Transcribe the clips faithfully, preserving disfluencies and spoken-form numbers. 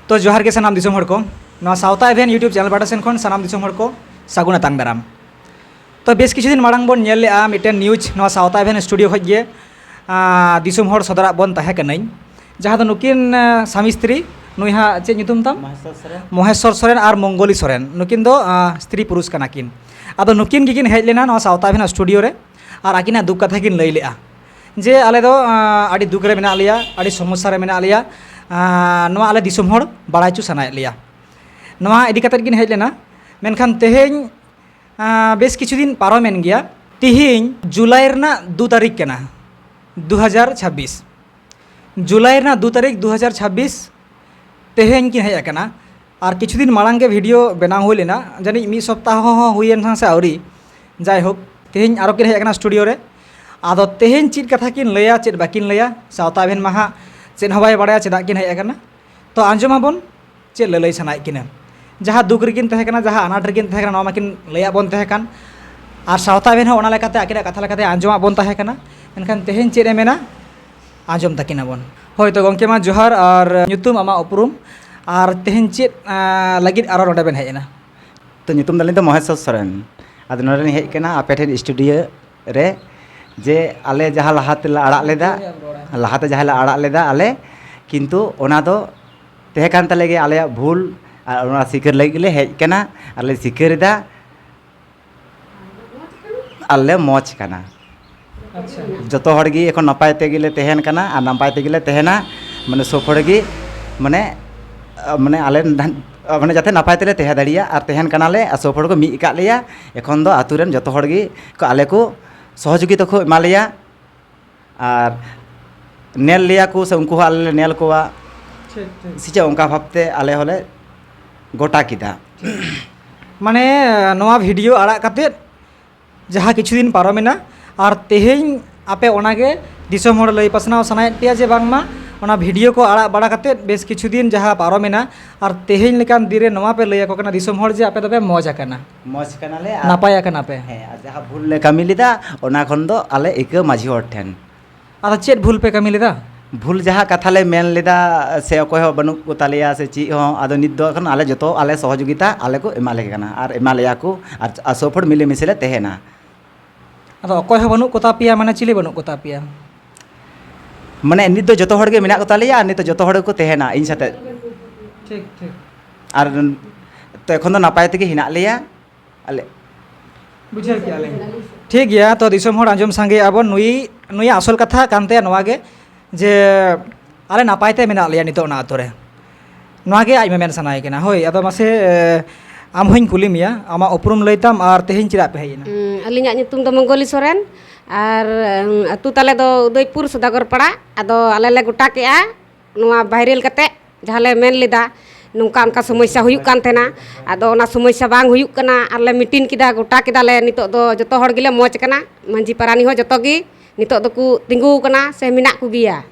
ᱛᱚ ᱡᱚᱦᱟᱨ ᱜᱮ ᱥᱟᱱᱟᱢ ᱫᱤᱥᱚᱢ ᱦᱚᱲ ᱠᱚ᱾ ᱱᱚᱣᱟ ᱥᱟᱶᱛᱟ ᱮᱵᱷᱮᱱ YouTube ᱪᱮᱱᱮᱞ ᱯᱟᱦᱴᱟ ᱥᱮᱱ ᱠᱷᱚᱱ ᱥᱟᱱᱟᱢ ᱫᱤᱥᱚᱢ ᱦᱚᱲ ᱠᱚ ᱥᱟᱹᱜᱩᱱ ᱟᱛᱟᱝ ᱫᱟᱨᱟᱢ᱾ ᱛᱚ ᱵᱮᱥ ᱠᱤᱪᱷᱩ ᱫᱤᱱ ᱢᱟᱲᱟᱝ ᱵᱚᱱ ᱧᱮᱞ ᱞᱮᱜᱼᱟ ᱢᱤᱫᱴᱮᱱ ᱱᱤᱭᱩᱡᱽ, ᱱᱚᱣᱟ ᱥᱟᱶᱛᱟ ᱮᱵᱷᱮᱱ ᱥᱴᱩᱰᱤᱭᱳ ᱠᱷᱚᱱ ᱜᱮ, ᱟᱸ, ᱫᱤᱥᱚᱢ ᱦᱚᱲ ᱥᱚᱫᱚᱨᱟᱜ ᱵᱚᱱ ᱛᱟᱦᱮᱸ ᱠᱟᱹᱱᱟᱹᱧ, ᱡᱟᱦᱟᱸ ᱫᱚ ᱱᱩᱠᱤᱱ, ᱟᱸ, ᱥᱟᱢᱤ ᱥᱛᱨᱤ, ᱱᱩᱭ ᱦᱟᱸᱜ ᱪᱮᱫ ᱧᱩᱛᱩᱢ ᱛᱟᱢ? ᱢᱚᱦᱮᱥᱚᱨ ᱥᱚᱨᱮᱱ᱾ ᱢᱚᱦᱮᱥᱚᱨ ᱥᱚᱨᱮᱱ ᱟᱨ ᱢᱚᱝᱜᱚᱞᱤ ᱥᱚᱨᱮᱱ, ᱱᱩᱠᱤᱱ ᱫᱚ, ᱟᱸ, ᱥᱛᱨᱤ ᱯᱩᱨᱩᱥ ᱠᱟᱱᱟ ᱠᱤᱱ᱾ ᱟᱫᱚ ᱱᱩᱠᱤᱱ ᱜᱮᱠᱤᱱ ᱦᱮᱡ ᱞᱮᱱᱟ ᱱᱚᱣᱟ ᱥᱟᱶᱛᱟ ᱮᱵᱷᱮᱱ ᱥᱴᱩᱰᱤᱭᱳ ᱨᱮ ᱟᱨ ᱟᱹᱠᱤᱱᱟᱜ ᱫᱩᱠ ᱠᱟᱛᱷᱟ ᱠᱤᱱ ᱞᱟᱹᱭ ᱞᱮᱜᱼᱟ ᱡᱮ ᱟᱞᱮ ᱫᱚ, ᱟᱸ, ᱟᱹᱰᱤ ᱫᱩᱠ ᱨᱮ ᱢᱮᱱᱟᱜ ᱞᱮᱭᱟ, ᱟᱹᱰᱤ ᱥᱚᱢᱚᱥᱥᱟ ᱨᱮ ᱢᱮᱱᱟᱜ ᱞᱮᱭᱟ, ᱟᱸ, ᱱᱚᱣᱟ ᱟᱞᱮ ᱫᱤᱥᱚᱢ ᱦᱚᱲ ᱵᱟᱲᱟᱭ ᱦᱚᱪᱚ ᱥᱟᱱᱟᱭᱮᱫ ᱞᱮᱭᱟ᱾ ᱱᱚᱣᱟ ᱤᱫᱤ ᱠᱟᱛᱮᱫ ᱠᱤᱱ ᱦᱮᱡ ᱞᱮᱱᱟ᱾ ᱢᱮᱱᱠᱷᱟᱱ ᱛᱮᱦᱮᱧ, ᱟᱸ, ᱵᱮᱥ ᱠᱤᱪᱷᱩ ᱫᱤᱱ ᱯᱟᱨᱚᱢᱮᱱ ᱜᱮᱭᱟ᱾ ᱛᱤᱦᱤᱧ ᱡᱩᱞᱟᱭ ᱨᱮᱱᱟᱜ ᱫᱩ ᱛᱟᱹᱨᱤᱠᱷ ᱠᱟᱱᱟ, ᱫᱩ ᱦᱟᱡᱟᱨ ᱪᱷᱟᱵᱵᱤᱥ᱾ ᱡᱩᱞᱟᱭ ᱨᱮᱱᱟᱜ ᱫᱩ ᱛᱟᱹᱨᱤᱠᱷ, ᱫᱩ ᱦᱟᱡᱟᱨ ᱪᱷᱟᱵᱵᱤᱥ, ᱛᱮᱦᱮᱧ ᱠᱤᱱ ᱦᱮᱡ ᱟᱠᱟᱱᱟ᱾ ᱟᱨ ᱠᱤᱪᱷᱩ ᱫᱤᱱ ᱢᱟᱲᱟᱝ ᱜᱮ ᱵᱷᱤᱰᱤᱭᱳ ᱵᱮᱱᱟᱣ ᱦᱩᱭ ᱞᱮᱱᱟ, ᱡᱟᱹᱱᱤᱡ ᱢᱤᱫ ᱥᱚᱯᱛᱟᱦᱚ ᱦᱚᱸ ᱦᱩᱭᱮᱱ ᱥᱟᱶ ᱥᱮ ᱟᱹᱣᱨᱤ᱾ ᱡᱟᱭᱦᱳᱠ, ᱛᱮᱦᱮᱧ ᱟᱨᱚ ᱠᱤᱱ ᱦᱮᱡ ᱟᱠᱟᱱᱟ ᱥᱴᱩᱰᱤᱭᱳ ᱨᱮ᱾ ᱟᱫᱚ ᱛᱮᱦᱮᱧ ᱪᱮᱫ ᱠᱟᱛᱷᱟ ᱠᱤᱱ ᱞᱟᱹᱭᱟ, ᱪᱮᱫ ᱵᱟᱹᱠᱤᱱ ᱞᱟᱹᱭᱟ, ᱥᱟᱶᱛᱟ ᱮᱵᱷᱮᱱ ᱢᱟ ᱦᱟᱸᱜ ᱪᱮᱫ ᱦᱚᱸ ᱵᱟᱭ ᱵᱟᱲᱟᱭᱟ ᱪᱮᱫᱟᱜ ᱠᱤᱱ ᱦᱮᱡ ᱟᱠᱟᱱᱟ᱾ ᱛᱚ ᱟᱸᱡᱚᱢ ᱟᱵᱚᱱ ᱪᱮᱫ ᱞᱟᱹᱞᱟᱹᱭ ᱥᱟᱱᱟᱭᱮᱫ ᱠᱤᱱᱟ᱾ ᱡᱟᱦᱟᱸ ᱫᱩᱠ ᱨᱮᱠᱤᱱ ᱛᱟᱦᱮᱸ ᱠᱟᱱᱟ, ᱡᱟᱦᱟᱸ ᱟᱱᱟᱴ ᱨᱮᱠᱤᱱ ᱛᱟᱦᱮᱸ ᱠᱟᱱᱟ, ᱱᱚᱣᱟ ᱢᱟᱠᱤᱱ ᱞᱟᱹᱭᱟᱫ ᱵᱚᱱ ᱛᱟᱦᱮᱸ ᱠᱟᱱ, ᱟᱨ ᱥᱟᱶᱛᱟ ᱮᱵᱷᱮᱱ ᱦᱚᱸ ᱚᱱᱟ ᱞᱮᱠᱟᱛᱮ ᱟᱹᱠᱤᱱᱟᱜ ᱠᱟᱛᱷᱟ ᱞᱮᱠᱟᱛᱮ ᱟᱸᱡᱚᱢᱟᱫ ᱵᱚᱱ ᱛᱟᱦᱮᱸ ᱠᱟᱱᱟ᱾ ᱢᱮᱱᱠᱷᱟᱱ ᱛᱮᱦᱮᱧ ᱪᱮᱫ ᱮ ᱢᱮᱱᱟ, ᱟᱸᱡᱚᱢ ᱛᱟᱹᱠᱤᱱᱟᱵᱚᱱ᱾ ᱦᱳᱭ, ᱛᱚ ᱜᱚᱢᱠᱮ ᱢᱟ ᱡᱚᱦᱟᱨ, ᱟᱨ ᱧᱩᱛᱩᱢ, ᱟᱢᱟᱜ ᱩᱯᱨᱩᱢ, ᱟᱨ ᱛᱮᱦᱮᱧ ᱪᱮᱫ, ᱟᱸ, ᱞᱟᱹᱜᱤᱫ ᱟᱨᱚ ᱱᱚᱰᱮ ᱵᱮᱱ ᱦᱮᱡ ᱮᱱᱟ? ᱛᱚ ᱧᱩᱛᱩᱢ ᱫᱚ ᱟᱹᱞᱤᱧ ᱫᱚ ᱢᱚᱦᱮᱥᱚᱨ ᱥᱚᱨᱮᱱ᱾ ᱟᱫᱚ ᱱᱚᱰᱮ ᱞᱤᱧ ᱦᱮᱡ ᱠᱟᱱᱟ ᱟᱯᱮ ᱴᱷᱮᱱ ᱥᱴᱩᱰᱤᱭᱳ ᱨᱮ, ᱡᱮ ᱟᱞᱮ ᱡᱟᱦᱟᱸ ᱞᱟᱦᱟ ᱛᱮᱞᱮ ᱟᱲᱟᱜ ᱞᱮᱫᱟ, ᱞᱟᱦᱟᱛᱮ ᱡᱟᱦᱟᱸ ᱞᱮ ᱟᱲᱟᱜ ᱞᱮᱫᱟ ᱟᱞᱮ, ᱠᱤᱱᱛᱩ ᱚᱱᱟ ᱫᱚ ᱛᱟᱦᱮᱸ ᱠᱟᱱ ᱛᱟᱞᱮ ᱜᱮ ᱟᱞᱮᱭᱟᱜ ᱵᱷᱩᱞ, ᱟᱨ ᱚᱱᱟ ᱥᱤᱠᱟᱹᱨ ᱞᱟᱹᱜᱤᱫ ᱞᱮ ᱦᱮᱡ ᱠᱟᱱᱟ, ᱟᱨ ᱞᱮ ᱥᱤᱠᱟᱹᱨ ᱮᱫᱟ, ᱟᱨ ᱞᱮ ᱢᱚᱡᱽ ᱠᱟᱱᱟ᱾ ᱟᱪᱪᱷᱟ᱾ ᱡᱚᱛᱚ ᱦᱚᱲ ᱜᱮ ᱮᱠᱷᱚᱱ ᱱᱟᱯᱟᱭ ᱛᱮᱜᱮ ᱞᱮ ᱛᱟᱦᱮᱱ ᱠᱟᱱᱟ ᱟᱨ ᱱᱟᱯᱟᱭ ᱛᱮᱜᱮ ᱞᱮ ᱛᱟᱦᱮᱱᱟ᱾ ᱢᱟᱱᱮ ᱥᱚᱵ ᱦᱚᱲ ᱜᱮ, ᱢᱟᱱᱮ, ᱢᱟᱱᱮ ᱟᱞᱮ ᱱᱟᱦᱟᱜ, ᱢᱟᱱᱮ ᱡᱟᱛᱮ ᱱᱟᱯᱟᱭ ᱛᱮᱞᱮ ᱛᱟᱦᱮᱸ ᱫᱟᱲᱮᱭᱟᱜ ᱟᱨ ᱛᱟᱦᱮᱱ ᱠᱟᱱᱟᱞᱮ ᱟᱨ ᱥᱚᱵ ᱦᱚᱲ ᱠᱚ ᱢᱤᱫ ᱟᱠᱟᱫ ᱞᱮᱭᱟ᱾ ᱮᱠᱷᱚᱱ ᱫᱚ ᱟᱛᱳ ᱨᱮᱱ ᱡᱚᱛᱚ ᱦᱚᱲ ᱜᱮ ᱠᱚ, ᱟᱞᱮ ᱠᱚ ᱥᱚᱦᱚᱡᱳᱜᱤᱛᱟ ᱠᱚ ᱮᱢᱟ ᱞᱮᱭᱟ᱾ ᱟᱨ ᱧᱮᱞ ᱞᱮᱭᱟ ᱠᱚ ᱥᱮ ᱩᱱᱠᱩ ᱦᱚᱸ ᱟᱞᱮ ᱞᱮ ᱧᱮᱞ ᱠᱚᱣᱟ᱾ ᱴᱷᱤᱠ, ᱴᱷᱤᱠ᱾ ᱥᱮ ᱪᱮᱫ, ᱚᱱᱠᱟ ᱵᱷᱟᱵᱽᱛᱮ ᱟᱞᱮ ᱦᱚᱸᱞᱮ ᱜᱚᱴᱟ ᱠᱮᱫᱟ᱾ ᱢᱟᱱᱮ, ᱱᱚᱣᱟ ᱵᱷᱤᱰᱤᱭᱳ ᱟᱲᱟᱜ ᱠᱟᱛᱮᱫ ᱡᱟᱦᱟᱸ ᱠᱤᱪᱷᱩ ᱫᱤᱱ ᱯᱟᱨᱚᱢᱮᱱᱟ, ᱟᱨ ᱛᱮᱦᱮᱧ ᱟᱯᱮ ᱚᱱᱟᱜᱮ ᱫᱤᱥᱚᱢ ᱦᱚᱲ ᱞᱟᱹᱭ ᱯᱟᱥᱱᱟᱣ ᱥᱟᱱᱟᱭᱮᱫ ᱯᱮᱭᱟ ᱡᱮ ᱵᱟᱝᱢᱟ ᱚᱱᱟ ᱵᱷᱤᱰᱤᱭᱳ ᱠᱚ ᱟᱲᱟᱜ ᱵᱟᱲᱟ ᱠᱟᱛᱮᱫ ᱵᱮᱥ ᱠᱤᱪᱷᱩ ᱫᱤᱱ ᱡᱟᱦᱟᱸ ᱯᱟᱨᱚᱢᱮᱱᱟ, ᱟᱨ ᱛᱮᱦᱮᱧ ᱞᱮᱠᱟᱱ ᱫᱤᱱ ᱨᱮ ᱱᱚᱣᱟ ᱯᱮ ᱞᱟᱹᱭ ᱟᱠᱚ ᱠᱟᱱᱟ ᱫᱤᱥᱚᱢ ᱦᱚᱲ ᱡᱮ ᱟᱯᱮ ᱫᱚᱯᱮ ᱢᱚᱡᱽ ᱟᱠᱟᱱᱟ, ᱢᱚᱡᱽ ᱠᱟᱱᱟᱞᱮ ᱟᱨ ᱱᱟᱯᱟᱭ ᱟᱠᱟᱱᱟ ᱯᱮ᱾ ᱦᱮᱸ, ᱟᱨ ᱡᱟᱦᱟᱸ ᱵᱷᱩᱞ ᱞᱮ ᱠᱟᱹᱢᱤ ᱞᱮᱫᱟ, ᱚᱱᱟ ᱠᱷᱚᱱ ᱫᱚ ᱟᱞᱮ ᱤᱠᱟᱹ ᱢᱟᱹᱡᱷᱤ ᱦᱚᱲ ᱴᱷᱮᱱ᱾ ᱟᱫᱚ ᱪᱮᱫ ᱵᱷᱩᱞ ᱯᱮ ᱠᱟᱹᱢᱤ ᱞᱮᱫᱟ? ᱵᱷᱩᱞ ᱡᱟᱦᱟᱸ ᱠᱟᱛᱷᱟ ᱞᱮ ᱢᱮᱱ ᱞᱮᱫᱟ, ᱥᱮ ᱚᱠᱚᱭ ᱦᱚᱸ ᱵᱟᱹᱱᱩᱜ ᱠᱚ ᱛᱟᱞᱮᱭᱟ ᱥᱮ ᱪᱮᱫ ᱦᱚᱸ, ᱟᱫᱚ ᱱᱤᱛ ᱫᱚ ᱮᱠᱷᱚᱱ ᱟᱞᱮ ᱡᱚᱛᱚ ᱟᱞᱮ ᱥᱚᱦᱚᱡᱳᱜᱤᱛᱟ ᱟᱞᱮ ᱠᱚ ᱮᱢᱟ ᱞᱮ ᱠᱟᱱᱟ ᱟᱨ ᱮᱢᱟ ᱞᱮᱭᱟ ᱠᱚ, ᱟᱨ ᱥᱚᱵ ᱦᱚᱲ ᱢᱤᱞᱮᱢᱤᱥᱮ ᱞᱮ ᱛᱟᱦᱮᱱᱟ᱾ ᱟᱫᱚ ᱚᱠᱚᱭ ᱦᱚᱸ ᱵᱟᱹᱱᱩᱜ ᱠᱚᱛᱟ ᱯᱮᱭᱟ, ᱢᱟᱱᱮ ᱪᱤᱞᱤ ᱵᱟᱹᱱᱩᱜ ᱠᱚᱛᱟ ᱯᱮᱭᱟ? ᱢᱟᱱᱮ ᱱᱤᱛ ᱫᱚ ᱡᱚᱛᱚ ᱦᱚᱲ ᱜᱮ ᱢᱮᱱᱟᱜ ᱠᱚ ᱛᱟᱞᱮᱭᱟ ᱟᱨ ᱱᱤᱛ ᱫᱚ ᱡᱚᱛᱚ ᱦᱚᱲ ᱜᱮᱠᱚ ᱛᱟᱦᱮᱱᱟ ᱤᱧ ᱥᱟᱛᱮᱜ᱾ ᱴᱷᱤᱠ, ᱴᱷᱤᱠ᱾ ᱟᱨ ᱛᱚ ᱮᱠᱷᱚᱱ ᱫᱚ ᱱᱟᱯᱟᱭ ᱛᱮᱜᱮ ᱦᱮᱱᱟᱜ ᱞᱮᱭᱟ ᱟᱞᱮ᱾ ᱵᱩᱡᱷᱟᱹᱣ ᱠᱮᱜᱼᱟ ᱞᱤᱧ᱾ ᱴᱷᱤᱠ ᱜᱮᱭᱟ, ᱛᱚ ᱫᱤᱥᱚᱢ ᱦᱚᱲ ᱟᱸᱡᱚᱢ ᱥᱟᱸᱜᱮᱭᱟᱜᱼᱟ ᱵᱚᱱ, ᱱᱩᱭ, ᱱᱩᱭᱟᱜ ᱟᱥᱚᱞ ᱠᱟᱛᱷᱟ ᱠᱟᱱ ᱛᱟᱭᱟ ᱱᱚᱣᱟ ᱜᱮ ᱡᱮ ᱟᱞᱮ ᱱᱟᱯᱟᱭ ᱛᱮ ᱢᱮᱱᱟᱜ ᱞᱮᱭᱟ ᱱᱤᱛᱚᱜ ᱚᱱᱟ ᱟᱛᱳ ᱨᱮ᱾ ᱱᱚᱣᱟ ᱜᱮ ᱟᱡ ᱢᱮᱢᱮᱱ ᱥᱟᱱᱟᱭᱮ ᱠᱟᱱᱟ᱾ ᱦᱳᱭ, ᱟᱫᱚ ᱢᱟᱥᱮ, ᱮ, ᱟᱢ ᱦᱚᱧ ᱠᱩᱞᱤ ᱢᱮᱭᱟ, ᱟᱢᱟᱜ ᱩᱯᱨᱩᱢ ᱞᱟᱹᱭ ᱛᱟᱢ ᱟᱨ ᱛᱮᱦᱮᱧ ᱪᱮᱫᱟᱜ ᱯᱮ ᱦᱮᱡ ᱮᱱᱟ? ᱩᱸ, ᱟᱹᱞᱤᱧᱟᱜ ᱧᱩᱛᱩᱢ ᱫᱚ ᱢᱚᱝᱜᱚᱞᱤ ᱥᱚᱨᱮᱱ᱾ ᱟᱨ, ᱩᱸ, ᱟᱹᱛᱩ ᱛᱟᱞᱮ ᱫᱚ ᱩᱫᱚᱭᱯᱩᱨ ᱥᱚᱫᱟᱜᱚᱨ ᱯᱟᱲᱟ᱾ ᱟᱫᱚ ᱟᱞᱮ ᱞᱮ ᱜᱚᱴᱟ ᱠᱮᱜᱼᱟ ᱱᱚᱣᱟ ᱵᱷᱟᱭᱨᱟᱞ ᱠᱟᱛᱮ, ᱡᱟᱦᱟᱸ ᱞᱮ ᱢᱮᱱ ᱞᱮᱫᱟ ᱱᱚᱝᱠᱟ ᱚᱱᱠᱟ ᱥᱚᱢᱚᱥᱥᱟ ᱦᱩᱭᱩᱜ ᱠᱟᱱ ᱛᱟᱦᱮᱱᱟ᱾ ᱟᱫᱚ ᱚᱱᱟ ᱥᱚᱢᱚᱥᱥᱟ ᱵᱟᱝ ᱦᱩᱭᱩᱜ ᱠᱟᱱᱟ, ᱟᱨ ᱞᱮ ᱢᱤᱴᱤᱝ ᱠᱮᱫᱟ, ᱜᱚᱴᱟ ᱠᱮᱫᱟ ᱞᱮ᱾ ᱱᱤᱛᱚᱜ ᱫᱚ ᱡᱚᱛᱚ ᱦᱚᱲ ᱜᱮᱞᱮ ᱢᱚᱡᱽ ᱠᱟᱱᱟ, ᱢᱟᱹᱡᱷᱤ ᱯᱟᱨᱟᱱᱤᱠ ᱦᱚᱸ ᱡᱚᱛᱚ ᱜᱮ ᱱᱤᱛᱚᱜ ᱫᱚᱠᱚ ᱛᱤᱸᱜᱩ ᱟᱠᱟᱱᱟ ᱥᱮ ᱢᱮᱱᱟᱜ ᱠᱚᱜᱮᱭᱟ᱾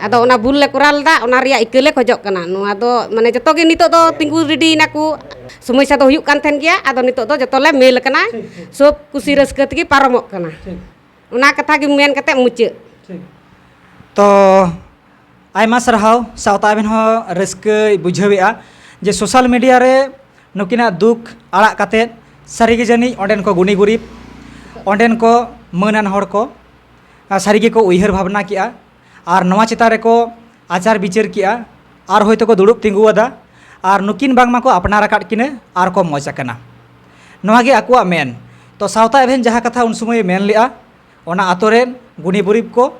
ᱟᱫᱚ ᱚᱱᱟ ᱵᱷᱩᱞ ᱞᱮ ᱠᱚᱨᱟᱣ ᱞᱮᱫᱟ, ᱚᱱᱟ ᱨᱮᱭᱟᱜ ᱤᱠᱟᱹ ᱞᱮ ᱠᱷᱚᱡᱚᱜ ᱠᱟᱱᱟ᱾ ᱱᱚᱣᱟ ᱫᱚ ᱢᱟᱱᱮ ᱡᱚᱛᱚ ᱜᱮ ᱱᱤᱛᱚᱜ ᱫᱚ ᱛᱤᱸᱜᱩ ᱨᱮᱰᱤᱭᱮᱱᱟ ᱠᱚ, ᱥᱚᱢᱚᱥᱥᱟ ᱫᱚ ᱦᱩᱭᱩᱜ ᱠᱟᱱ ᱛᱟᱦᱮᱱ ᱜᱮᱭᱟ᱾ ᱟᱫᱚ ᱱᱤᱛᱚᱜ ᱫᱚ ᱡᱚᱛᱚ ᱞᱮ ᱢᱮᱞ ᱟᱠᱟᱱᱟ, ᱥᱚᱵ ᱠᱩᱥᱤ ᱨᱟᱹᱥᱠᱟᱹ ᱛᱮᱜᱮ ᱯᱟᱨᱚᱢᱚᱜ ᱠᱟᱱᱟ᱾ ᱚᱱᱟ ᱠᱟᱛᱷᱟ ᱜᱮ ᱢᱮᱱ ᱠᱟᱛᱮ ᱢᱩᱪᱟᱹᱫ᱾ ᱛᱚ ᱟᱭᱢᱟ ᱥᱟᱨᱦᱟᱣ, ᱥᱟᱶᱛᱟ ᱟᱵᱮᱱ ᱦᱚᱸ ᱨᱟᱹᱥᱠᱟᱹᱭ ᱵᱩᱡᱷᱟᱹᱣᱮᱫᱼᱟ ᱡᱮ ᱥᱳᱥᱟᱞ ᱢᱤᱰᱤᱭᱟ ᱨᱮ ᱱᱩᱠᱤᱱᱟᱜ ᱫᱩᱠ ᱟᱲᱟᱜ ᱠᱟᱛᱮᱫ ᱥᱟᱹᱨᱤᱜᱮ ᱡᱟᱹᱱᱤᱡ ᱚᱸᱰᱮᱱ ᱠᱚ ᱜᱩᱱᱤ ᱜᱩᱨᱤᱵ, ᱚᱸᱰᱮᱱ ᱠᱚ ᱢᱟᱹᱱᱟᱱ ᱦᱚᱲ ᱠᱚ, ᱟᱨ ᱥᱟᱹᱨᱤ ᱜᱮᱠᱚ ᱩᱭᱦᱟᱹᱨ ᱵᱷᱟᱵᱽᱱᱟ ᱠᱮᱜᱼᱟ ᱟᱨ ᱱᱚᱣᱟ ᱪᱮᱛᱟᱱ ᱨᱮᱠᱚ ᱟᱪᱟᱨ ᱵᱤᱪᱟᱹᱨ ᱠᱮᱜᱼᱟ ᱟᱨ ᱦᱚᱭᱛᱳ ᱠᱚ ᱫᱩᱲᱩᱵ ᱛᱤᱸᱜᱩ ᱟᱫᱟ ᱟᱨ ᱱᱩᱠᱤᱱ ᱵᱟᱝᱢᱟ ᱠᱚ ᱟᱯᱱᱟᱨ ᱟᱠᱟᱫ ᱠᱤᱱᱟᱹ ᱟᱨ ᱠᱚ ᱢᱚᱡᱽ ᱟᱠᱟᱱᱟ᱾ ᱱᱚᱣᱟ ᱜᱮ ᱟᱠᱚᱣᱟᱜ ᱢᱮᱱ᱾ ᱛᱚ ᱥᱟᱶᱛᱟ ᱮᱵᱷᱮᱱ ᱡᱟᱦᱟᱸ ᱠᱟᱛᱷᱟ ᱩᱱ ᱥᱚᱢᱚᱭᱮ ᱢᱮᱱ ᱞᱮᱜᱼᱟ, ᱚᱱᱟ ᱟᱛᱳ ᱨᱮᱱ ᱜᱩᱱᱤ ᱜᱩᱨᱤᱵ ᱠᱚ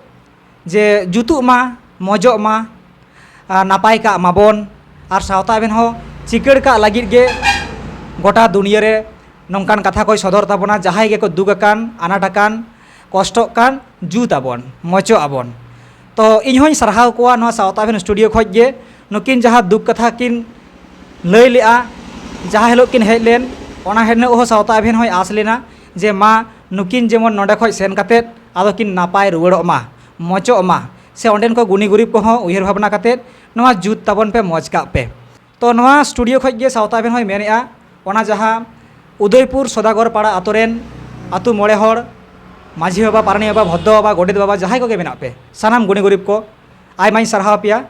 ᱡᱮ ᱡᱩᱛᱩᱜ ᱢᱟ, ᱢᱚᱡᱚᱜ ᱢᱟ, ᱟᱨ ᱱᱟᱯᱟᱭ ᱠᱟᱜ ᱢᱟᱵᱚᱱ, ᱟᱨ ᱥᱟᱶᱛᱟ ᱮᱵᱷᱮᱱ ᱦᱚᱸ ᱪᱤᱠᱟᱹᱲ ᱠᱟᱜ ᱞᱟᱹᱜᱤᱫ ᱜᱮ ᱜᱚᱴᱟ ᱫᱩᱱᱤᱭᱟᱹ ᱨᱮ ᱱᱚᱝᱠᱟᱱ ᱠᱟᱛᱷᱟ ᱠᱚᱭ ᱥᱚᱫᱚᱨ ᱛᱟᱵᱚᱱᱟ, ᱡᱟᱦᱟᱸᱭ ᱜᱮᱠᱚ ᱫᱩᱠ ᱟᱠᱟᱱ, ᱟᱱᱟᱴ ᱟᱠᱟᱱ, ᱠᱚᱥᱴᱚᱜ ᱠᱟᱱ, ᱡᱩᱛ ᱟᱵᱚᱱ, ᱢᱚᱪᱚᱜ ᱟᱵᱚᱱ᱾ ᱛᱚ ᱤᱧ ᱦᱚᱸᱧ ᱥᱟᱨᱦᱟᱣ ᱠᱚᱣᱟ ᱱᱚᱣᱟ ᱥᱟᱶᱛᱟ ᱮᱵᱷᱮᱱ ᱥᱴᱩᱰᱤᱭᱳ ᱠᱷᱚᱡ ᱜᱮ, ᱱᱩᱠᱤᱱ ᱡᱟᱦᱟᱸ ᱫᱩᱠ ᱠᱟᱛᱷᱟ ᱠᱤᱱ ᱞᱟᱹᱭ ᱞᱮᱜᱼᱟ, ᱡᱟᱦᱟᱸ ᱦᱤᱞᱳᱜ ᱠᱤᱱ ᱦᱮᱡ ᱞᱮᱱ, ᱚᱱᱟ ᱦᱤᱞᱳᱜ ᱦᱚᱸ ᱥᱟᱶᱛᱟ ᱮᱵᱷᱮᱱ ᱦᱚᱸᱭ ᱟᱸᱥ ᱞᱮᱱᱟ ᱡᱮ ᱢᱟ ᱱᱩᱠᱤᱱ ᱡᱮᱢᱚᱱ ᱱᱚᱰᱮ ᱠᱷᱚᱡ ᱥᱮᱱ ᱠᱟᱛᱮᱫ ᱟᱫᱚ ᱠᱤᱱ ᱱᱟᱯᱟᱭ ᱨᱩᱣᱟᱹᱲᱚᱜ ᱢᱟ, ᱢᱚᱪᱚᱜ ᱢᱟ, ᱥᱮ ᱚᱸᱰᱮᱱ ᱠᱚ ᱜᱩᱱᱤ ᱜᱩᱨᱤᱵ ᱠᱚᱦᱚᱸ ᱩᱭᱦᱟᱹᱨ ᱵᱷᱟᱵᱽᱱᱟ ᱠᱟᱛᱮᱫ ᱱᱚᱣᱟ ᱡᱩᱛ ᱛᱟᱵᱚᱱ ᱯᱮ, ᱢᱚᱡᱽ ᱠᱟᱜ ᱯᱮ᱾ ᱛᱚ ᱱᱚᱣᱟ ᱥᱴᱩᱰᱤᱭᱳ ᱠᱷᱚᱡ ᱜᱮ ᱥᱟᱶᱛᱟ ᱮᱵᱷᱮᱱ ᱦᱚᱸᱭ ᱢᱮᱱᱮᱜᱼᱟ, ᱚᱱᱟ ᱡᱟᱦᱟᱸ ᱩᱫᱚᱭᱯᱩᱨ ᱥᱚᱫᱟᱜᱚᱨ ᱯᱟᱲᱟ ᱟᱛᱳ ᱨᱮᱱ ᱟᱛᱳ ᱢᱚᱬᱮ ᱦᱚᱲ ᱢᱟᱹᱡᱷᱤ ᱵᱟᱵᱟ, ᱯᱟᱨᱟᱱᱤᱠ ᱵᱟᱵᱟ, ᱵᱷᱚᱫᱽᱫᱚ ᱵᱟᱵᱟ, ᱜᱚᱰᱮᱛ ᱵᱟᱵᱟ, ᱡᱟᱦᱟᱸᱭ ᱠᱚᱜᱮ ᱢᱮᱱᱟᱜ ᱯᱮ, ᱥᱟᱱᱟᱢ ᱜᱩᱱᱤ ᱜᱩᱨᱤᱵ ᱠᱚ, ᱟᱭᱢᱟᱧ ᱥᱟᱨᱦᱟᱣ ᱯᱮᱭᱟ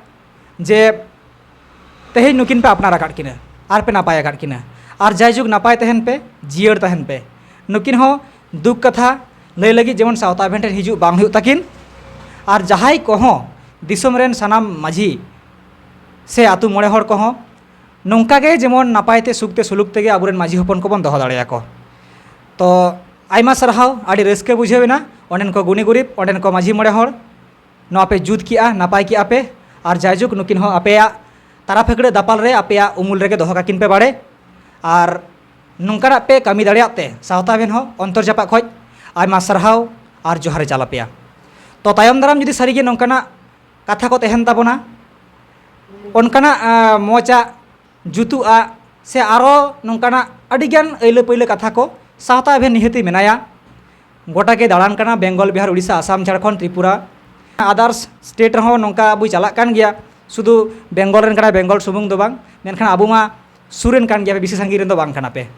ᱡᱮ ᱛᱮᱦᱮᱧ ᱱᱩᱠᱤᱱ ᱯᱮ ᱟᱯᱱᱟᱨ ᱟᱠᱟᱫ ᱠᱤᱱᱟ ᱟᱨ ᱯᱮ ᱱᱟᱯᱟᱭ ᱟᱠᱟᱫ ᱠᱤᱱᱟ᱾ ᱟᱨ ᱡᱟᱭᱡᱩᱜᱽ ᱱᱟᱯᱟᱭ ᱛᱟᱦᱮᱱ ᱯᱮ, ᱡᱤᱭᱟᱹᱲ ᱛᱟᱦᱮᱱ ᱯᱮ᱾ ᱱᱩᱠᱤᱱ ᱦᱚᱸ ᱫᱩᱠ ᱠᱟᱛᱷᱟ ᱞᱟᱹᱭ ᱞᱟᱹᱜᱤᱫ ᱡᱮᱢᱚᱱ ᱥᱟᱶᱛᱟ ᱟᱵᱷᱮᱱ ᱴᱷᱮᱱ ᱦᱤᱡᱩᱜ ᱵᱟᱝ ᱦᱩᱭᱩᱜ ᱛᱟᱹᱠᱤᱱ, ᱟᱨ ᱡᱟᱦᱟᱸᱭ ᱠᱚᱦᱚᱸ ᱫᱤᱥᱚᱢ ᱨᱮᱱ ᱥᱟᱱᱟᱢ ᱢᱟᱹᱡᱷᱤ ᱥᱮ ᱟᱹᱛᱩ ᱢᱚᱬᱮ ᱦᱚᱲ ᱠᱚᱦᱚᱸ ᱱᱚᱝᱠᱟ ᱜᱮ ᱡᱮᱢᱚᱱ ᱱᱟᱯᱟᱭ ᱛᱮ, ᱥᱩᱠ ᱛᱮ, ᱥᱩᱞᱩᱠ ᱛᱮᱜᱮ ᱟᱵᱚᱨᱮᱱ ᱢᱟᱹᱡᱷᱤ ᱦᱚᱯᱚᱱ ᱠᱚᱵᱚᱱ ᱫᱚᱦᱚ ᱫᱟᱲᱮᱭᱟᱠᱚ᱾ ᱛᱚ, ᱟᱭᱢᱟ ᱥᱟᱨᱦᱟᱣ, ᱟᱹᱰᱤ ᱨᱟᱹᱥᱠᱟᱹ ᱵᱩᱡᱷᱟᱹᱣ ᱮᱱᱟ᱾ ᱚᱸᱰᱮᱱ ᱠᱚ ᱜᱩᱱᱤ ᱜᱩᱨᱤᱵ, ᱚᱸᱰᱮᱱ ᱠᱚ ᱢᱟᱹᱡᱷᱤ ᱢᱚᱬᱮ ᱦᱚᱲ, ᱱᱚᱣᱟ ᱯᱮ ᱡᱩᱛ ᱠᱮᱜᱼᱟ, ᱱᱟᱯᱟᱭ ᱠᱮᱜᱼᱟ ᱯᱮ᱾ ᱟᱨ ᱡᱟᱭᱡᱩᱜᱽ, ᱱᱩᱠᱤᱱ ᱦᱚᱸ ᱟᱯᱮᱭᱟᱜ ᱛᱟᱨᱟ ᱯᱷᱟᱹᱠᱲᱟᱹ ᱫᱟᱯᱟᱞ ᱨᱮ ᱟᱯᱮᱭᱟᱜ ᱩᱢᱩᱞ ᱨᱮᱜᱮ ᱫᱚᱦᱚ ᱠᱟᱠᱤᱱ ᱯᱮ ᱵᱟᱲᱮ᱾ ᱟᱨ ᱱᱚᱝᱠᱟᱱᱟᱜ ᱯᱮ ᱠᱟᱹᱢᱤ ᱫᱟᱲᱮᱭᱟᱜ ᱛᱮ ᱥᱟᱶᱛᱟ ᱟᱵᱷᱮᱱ ᱦᱚᱸ ᱚᱱᱛᱚᱨ ᱡᱟᱯᱟᱜ ᱠᱷᱚᱱ ᱟᱭᱢᱟ ᱥᱟᱨᱦᱟᱣ ᱟᱨ ᱡᱚᱦᱟᱨ ᱮ ᱪᱟᱞ ᱟᱯᱮᱭᱟ᱾ ᱛᱚ, ᱛᱟᱭᱚᱢ ᱫᱟᱨᱟᱢ ᱡᱩᱫᱤ ᱥᱟᱹᱨᱤᱜᱮ ᱱᱚᱝᱠᱟᱱᱟᱜ ᱠᱟᱛᱷᱟ ᱠᱚ ᱛᱟᱦᱮᱱ ᱛᱟᱵᱚᱱᱟ, ᱚᱱᱠᱟᱱᱟᱜ, ᱟᱸ, ᱢᱚᱡᱟᱜ, ᱡᱩᱛᱩᱜᱼᱟ, ᱥᱮ ᱟᱨᱚ ᱱᱚᱝᱠᱟᱱᱟᱜ ᱟᱹᱰᱤᱜᱟᱱ ᱟᱹᱭᱞᱟᱹ ᱯᱟᱹᱭᱞᱟᱹ ᱠᱟᱛᱷᱟ ᱠᱚ, ᱥᱟᱶᱛᱟ ᱟᱵᱷᱮᱱ ᱱᱤᱦᱟᱹᱛᱤ ᱢᱮᱱᱟᱭᱟ᱾ ᱜᱚᱴᱟ ᱜᱮ ᱫᱟᱬᱟᱱ ᱠᱟᱱᱟ, ᱵᱮᱝᱜᱚᱞ, ᱵᱤᱦᱟᱨ, ᱩᱲᱤᱥᱥᱟ, ᱟᱥᱟᱢ, ᱡᱷᱟᱲᱠᱷᱚᱸᱰ, ᱛᱨᱤᱯᱩᱨᱟ, others state ᱨᱮᱦᱚᱸ ᱱᱚᱝᱠᱟ ᱟᱵᱚᱭ ᱪᱟᱞᱟᱜ ᱠᱟᱱ ᱜᱮᱭᱟ᱾ ᱥᱩᱫᱷᱩ ᱵᱮᱝᱜᱚᱞ ᱨᱮᱱ ᱠᱟᱱᱟᱭ, ᱵᱮᱝᱜᱚᱞ ᱥᱩᱢᱩᱝ ᱫᱚ ᱵᱟᱝ, ᱢᱮᱱᱠᱷᱟᱱ ᱟᱵᱚ ᱢᱟ ᱥᱩᱨ ᱨᱮᱱ ᱠᱟᱱ ᱜᱮᱭᱟ, ᱵᱮᱥᱤ ᱥᱟᱺᱜᱤᱧ ᱨᱮᱱ ᱫᱚ ᱵᱟᱝ ᱠᱟᱱᱟ ᱯᱮ᱾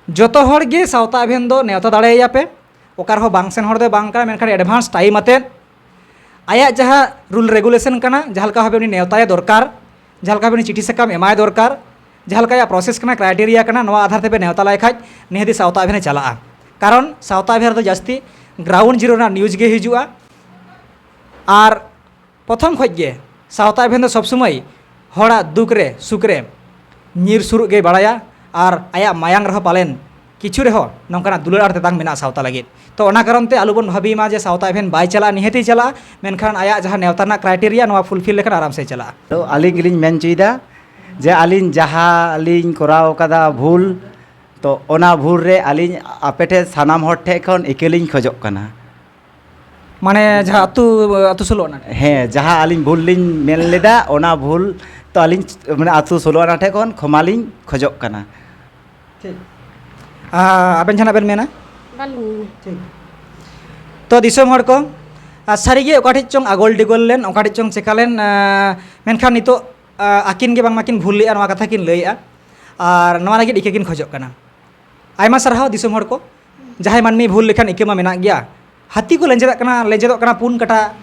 ᱡᱚᱛᱚ ᱦᱚᱲ ᱜᱮ ᱥᱟᱶᱛᱟ ᱟᱵᱷᱮᱱ ᱫᱚ ᱱᱮᱣᱛᱟ ᱫᱟᱲᱮᱭᱟᱭᱟ ᱯᱮ᱾ ᱚᱠᱟ ᱨᱮᱦᱚᱸ ᱵᱟᱝ ᱥᱮᱱ ᱦᱚᱲ ᱫᱚ ᱵᱟᱝ ᱠᱟᱱᱟ, ᱢᱮᱱᱠᱷᱟᱱ advance time ᱟᱛᱮᱫ ᱟᱭᱟᱜ ᱡᱟᱦᱟᱸ rule regulation ᱠᱟᱱᱟ, ᱡᱟᱦᱟᱸ ᱞᱮᱠᱟ ᱵᱷᱟᱵᱮ ᱩᱱᱤ ᱱᱮᱣᱛᱟᱭᱮ ᱫᱚᱨᱠᱟᱨ, ᱡᱟᱦᱟᱸ ᱞᱮᱠᱟ ᱵᱷᱟᱵᱮ ᱩᱱᱤ ᱪᱤᱴᱷᱤ ᱥᱟᱠᱟᱢ ᱮᱢᱟᱭ ᱫᱚᱨᱠᱟᱨ, ᱡᱟᱦᱟᱸ ᱞᱮᱠᱟ ᱟᱭᱟᱜ process ᱠᱟᱱᱟ, criteria ᱠᱟᱱᱟ, ᱱᱚᱣᱟ ᱟᱫᱷᱟᱨ ᱛᱮᱯᱮ ᱱᱮᱣᱛᱟ ᱞᱟᱭ ᱠᱷᱟᱡ ᱱᱤᱦᱟᱹᱛᱤ ᱥᱟᱶᱛᱟ ᱟᱵᱷᱮᱱᱮ ᱪᱟᱞᱟᱜᱼᱟ᱾ ᱠᱟᱨᱚᱱ ᱥᱟᱶᱛᱟ ᱟᱵᱷᱮᱱ ᱨᱮᱫᱚ ᱡᱟᱹᱥᱛᱤ ground zero ᱨᱮᱱᱟᱜ news ᱜᱮ ᱦᱤᱡᱩᱜᱼᱟ᱾ ᱟᱨ ᱯᱨᱚᱛᱷᱚᱢ ᱠᱷᱚᱡ ᱜᱮ ᱥᱟᱶᱛᱟ ᱟᱵᱷᱮᱱ ᱫᱚ ᱥᱚᱵᱽ ᱥᱚᱢᱚᱭ ᱦᱚᱲᱟᱜ ᱫᱩᱠ ᱨᱮ, ᱥᱩᱠ ᱨᱮ ᱧᱤᱨ ᱥᱩᱨᱩᱜ ᱜᱮᱭ ᱵᱟᱲᱟᱭᱟ, ᱟᱨ ᱟᱭᱟᱜ ᱢᱟᱭᱟᱝ ᱨᱮᱦᱚᱸ ᱯᱟᱞᱮᱱ ᱠᱤᱪᱷᱩ ᱨᱮᱦᱚᱸ ᱱᱚᱝᱠᱟᱱᱟᱜ ᱫᱩᱞᱟᱹᱲ ᱟᱨ ᱛᱮᱛᱟᱝ ᱢᱮᱱᱟᱜᱼᱟ ᱥᱟᱶᱛᱟ ᱞᱟᱹᱜᱤᱫ᱾ ᱛᱚ, ᱚᱱᱟ ᱠᱟᱨᱚᱱ ᱛᱮ ᱟᱞᱚ ᱵᱚᱱ ᱵᱷᱟᱹᱵᱤ ᱢᱟ ᱡᱮ ᱥᱟᱶᱛᱟ ᱟᱵᱷᱮᱱ ᱵᱟᱭ ᱪᱟᱞᱟᱜᱼᱟ, ᱱᱤᱦᱟᱹᱛᱤ ᱪᱟᱞᱟᱜᱼᱟ, ᱢᱮᱱᱠᱷᱟᱱ ᱟᱭᱟᱜ ᱡᱟᱦᱟᱸ ᱱᱮᱣᱛᱟ ᱨᱮᱱᱟᱜ criteria, ᱱᱚᱣᱟ fulfill ᱞᱮᱠᱷᱟᱱ ᱟᱨᱟᱢ ᱥᱮ ᱪᱟᱞᱟᱜᱼᱟ᱾ ᱛᱚ, ᱟᱹᱞᱤᱧ ᱜᱮᱞᱤᱧ ᱢᱮᱱ ᱦᱚᱪᱚᱭᱮᱫᱟ ᱡᱮ ᱟᱹᱞᱤᱧ ᱡᱟᱦᱟᱸ ᱞᱤᱧ ᱠᱚᱨᱟᱣ ᱠᱟᱫᱟ ᱵᱷᱩᱞ, ᱛᱚ, ᱚᱱᱟ ᱵᱷᱩᱞ ᱨᱮ ᱟᱹᱞᱤᱧ ᱟᱯᱮ ᱴᱷᱮᱱ ᱥᱟᱱᱟᱢ ᱦᱚᱲ ᱴᱷᱮᱱ ᱠᱷᱚᱱ ᱤᱠᱟᱹ ᱞᱤᱧ ᱠᱷᱚᱡᱚᱜ ᱠᱟᱱᱟ᱾ ᱢᱟᱱᱮ ᱡᱟᱦᱟᱸ ᱟᱹᱛᱩ, ᱟᱹᱛᱩ ᱥᱳᱞᱳ ᱟᱱᱟ? ᱦᱮᱸ, ᱡᱟᱦᱟᱸ ᱟᱹᱞᱤᱧ ᱵᱷᱩᱞ ᱞᱤᱧ ᱢᱮᱱ ᱞᱮᱫᱟ, ᱚᱱᱟ ᱵᱷᱩᱞ ᱛᱚ ᱟᱹᱞᱤᱧ, ᱢᱟᱱᱮ, ᱟᱹᱛᱩ ᱥᱳᱞᱳ ᱟᱱᱟ ᱴᱷᱮᱱ ᱠᱷᱚᱱ ᱠᱷᱚᱢᱟ ᱞᱤᱧ ᱠᱷᱚᱡᱚᱜ ᱠᱟᱱᱟ᱾ ᱴᱷᱤᱠ᱾ ᱟᱨ ᱟᱵᱮᱱ ᱡᱟᱦᱟᱱᱟᱜ ᱵᱮᱱ ᱢᱮᱱᱟ? ᱵᱟᱹᱞᱤᱧ ᱢᱮᱱᱟ᱾ ᱴᱷᱤᱠ᱾ ᱛᱚ, ᱫᱤᱥᱚᱢ ᱦᱚᱲ ᱠᱚ, ᱟᱨ ᱥᱟᱹᱨᱤᱜᱮ ᱚᱠᱟ ᱴᱷᱮᱡ ᱪᱚᱝ ᱟᱜᱚᱞ ᱰᱤᱜᱚᱞ ᱞᱮᱱ, ᱚᱠᱟ ᱴᱷᱮᱡ ᱪᱚᱝ ᱪᱮᱠᱟ ᱞᱮᱱ, ᱟᱨ ᱢᱮᱱᱠᱷᱟᱱ ᱱᱤᱛᱚᱜ, ᱟᱨ ᱟᱹᱠᱤᱱ ᱜᱮ ᱵᱟᱝᱢᱟ ᱠᱤᱱ ᱵᱷᱩᱞ ᱞᱮᱫᱼᱟ, ᱱᱚᱣᱟ ᱠᱟᱛᱷᱟ ᱠᱤᱱ ᱞᱟᱹᱭᱮᱫᱼᱟ᱾ ᱟᱨ ᱱᱚᱣᱟ ᱞᱟᱹᱜᱤᱫ ᱤᱠᱟᱹ ᱠᱤᱱ ᱠᱷᱚᱡᱚᱜ ᱠᱟᱱᱟ᱾ ᱟᱭᱢᱟ ᱥᱟᱨᱦᱟᱣ ᱫᱤᱥᱚᱢ ᱦᱚᱲ ᱠᱚ᱾ ᱡᱟᱦᱟᱸᱭ ᱢᱟᱹᱱᱢᱤ ᱵᱷᱩᱞ ᱞᱮᱠᱷᱟᱱ ᱤᱠᱟᱹ ᱢᱟ ᱢᱮᱱᱟᱜ ᱜᱮᱭᱟ, ᱦᱟᱹᱛᱤ ᱠᱚ ᱞᱮᱸᱡᱮᱫᱚᱜ ᱠᱟᱱᱟ, ᱞᱮᱸᱡᱮᱫᱚᱜ ᱠᱟᱱᱟ ᱯᱩᱱ ᱠᱟᱴᱟ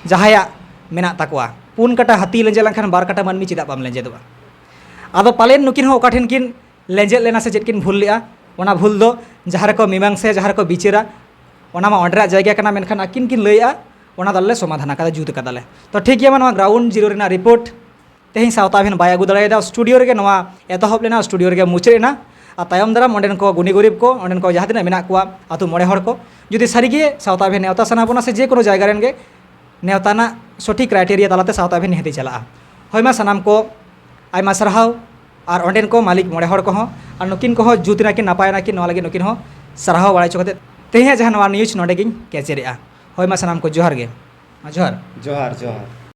ᱡᱟᱦᱟᱸᱭᱟᱜ ᱢᱮᱱᱟᱜ ᱛᱟᱠᱚᱣᱟ᱾ ᱯᱩᱱ ᱠᱟᱴᱟ ᱦᱟᱹᱛᱤ ᱞᱮᱸᱡᱮᱫ ᱞᱮᱱᱠᱷᱟᱱ ᱵᱟᱨ ᱠᱟᱴᱟ ᱢᱟᱹᱱᱢᱤ ᱪᱮᱫᱟᱜ ᱵᱟᱢ ᱞᱮᱸᱡᱮᱫᱚᱜᱼᱟ? ᱟᱫᱚ ᱯᱟᱞᱮᱱ ᱱᱩᱠᱤᱱ ᱦᱚᱸ ᱚᱠᱟ ᱴᱷᱮᱱ ᱠᱤᱱ ᱞᱮᱸᱡᱮᱫ ᱞᱮᱱᱟ ᱥᱮ ᱪᱮᱫ ᱠᱤᱱ ᱵᱷᱩᱞ ᱞᱮᱜᱼᱟ? ᱚᱱᱟ ᱵᱷᱩᱞ ᱫᱚ ᱡᱟᱦᱟᱸ ᱨᱮᱠᱚ ᱢᱤᱢᱟᱝᱥᱟ, ᱡᱟᱦᱟᱸ ᱨᱮᱠᱚ ᱵᱤᱪᱟᱹᱨᱟ, ᱚᱱᱟ ᱢᱟ ᱚᱸᱰᱮᱱᱟᱜ ᱡᱟᱭᱜᱟ ᱠᱟᱱᱟ, ᱢᱮᱱᱠᱷᱟᱱ ᱟᱹᱠᱤᱱ ᱠᱤᱱ ᱞᱟᱹᱭᱮᱜᱼᱟ, ᱚᱱᱟ ᱫᱚ ᱟᱞᱮ ᱞᱮ ᱥᱚᱢᱟᱫᱷᱟᱱ ᱟᱠᱟᱫᱟ, ᱡᱩᱛ ᱟᱠᱟᱫᱟᱞᱮ᱾ ᱛᱚ ᱴᱷᱤᱠ ᱜᱮᱭᱟ, ᱢᱟ ᱱᱚᱣᱟ ground zero ᱨᱮᱱᱟᱜ report ᱛᱮᱦᱮᱧ ᱥᱟᱶᱛᱟ ᱟᱵᱷᱮᱱ ᱵᱟᱭ ᱟᱹᱜᱩ ᱫᱟᱲᱮᱭᱟᱫᱟ᱾ ᱥᱴᱩᱰᱤᱭᱳ ᱨᱮᱜᱮ ᱱᱚᱣᱟ ᱮᱛᱚᱦᱚᱵ ᱞᱮᱱᱟ, ᱥᱴᱩᱰᱤᱭᱳ ᱨᱮᱜᱮ ᱢᱩᱪᱟᱹᱫ ᱮᱱᱟ᱾ ᱟᱨ ᱛᱟᱭᱚᱢ ᱫᱟᱨᱟᱢ ᱚᱸᱰᱮᱱ ᱠᱚ ᱜᱩᱱᱤ ᱜᱩᱨᱤᱵ ᱠᱚ, ᱚᱸᱰᱮᱱ ᱠᱚ ᱡᱟᱦᱟᱸ ᱛᱤᱱᱟᱹᱜ ᱢᱮᱱᱟᱜ ᱠᱚᱣᱟ ᱟᱹᱛᱩ ᱢᱚᱬᱮ ᱦᱚᱲ ᱠᱚ, ᱡᱩᱫᱤ ᱥᱟᱹᱨᱤᱜᱮ ᱥᱟᱶᱛᱟ ᱟᱵᱷᱮᱱ ᱱᱮᱣᱛᱟ ᱥᱟᱱᱟ ᱵᱚᱱᱟ ᱥᱮ ᱡᱮ ᱠᱳᱱᱳ ᱡᱟᱭᱜᱟ ᱨᱮᱱ ᱜᱮ, ᱱᱮᱣᱛᱟ ᱨᱮᱱᱟᱜ ᱥᱚᱴᱷᱤᱠ criteria ᱛᱟᱞᱟᱛᱮ ᱥᱟᱶᱛᱟ ᱟᱵᱷᱮᱱ ᱱᱤᱦᱟᱹᱛᱤ ᱪᱟᱞᱟᱜᱼᱟ᱾ ᱦᱳᱭ, ᱢᱟ ᱥᱟᱱᱟᱢ ᱠᱚ ᱟᱭᱢᱟ ᱥᱟᱨᱦᱟᱣ, ᱟᱨ ᱚᱸᱰᱮᱱ ᱠᱚ ᱢᱟᱹᱞᱤᱠ ᱢᱚᱬᱮ ᱦᱚᱲ ᱠᱚᱦᱚᱸ, ᱟᱨ ᱱᱩᱠᱤᱱ ᱠᱚᱦᱚᱸ ᱡᱩᱛ ᱮᱱᱟᱠᱤᱱ, ᱱᱟᱯᱟᱭ ᱮᱱᱟᱠᱤᱱ, ᱱᱚᱣᱟ ᱞᱟᱹᱜᱤᱫ ᱱᱩᱠᱤᱱ ᱦᱚᱸ ᱥᱟᱨᱦᱟᱣ ᱵᱟᱲᱟᱭ ᱦᱚᱪᱚ ᱠᱟᱛᱮ ᱛᱮᱦᱮᱧᱟᱜ ᱡᱟᱦᱟᱸ ᱱᱚᱣᱟ news ᱱᱚᱸᱰᱮ ᱜᱤᱧ ᱠᱮᱪᱮᱨᱮᱜᱼᱟ᱾ ᱦᱳᱭ, ᱢᱟ ᱥᱟᱱᱟᱢ ᱠᱚ ᱡᱚᱦᱟᱨ ᱜᱮ᱾ ᱢᱟ ᱡᱚᱦᱟᱨ᱾ ᱡᱚᱦᱟᱨ, ᱡᱚᱦᱟᱨ᱾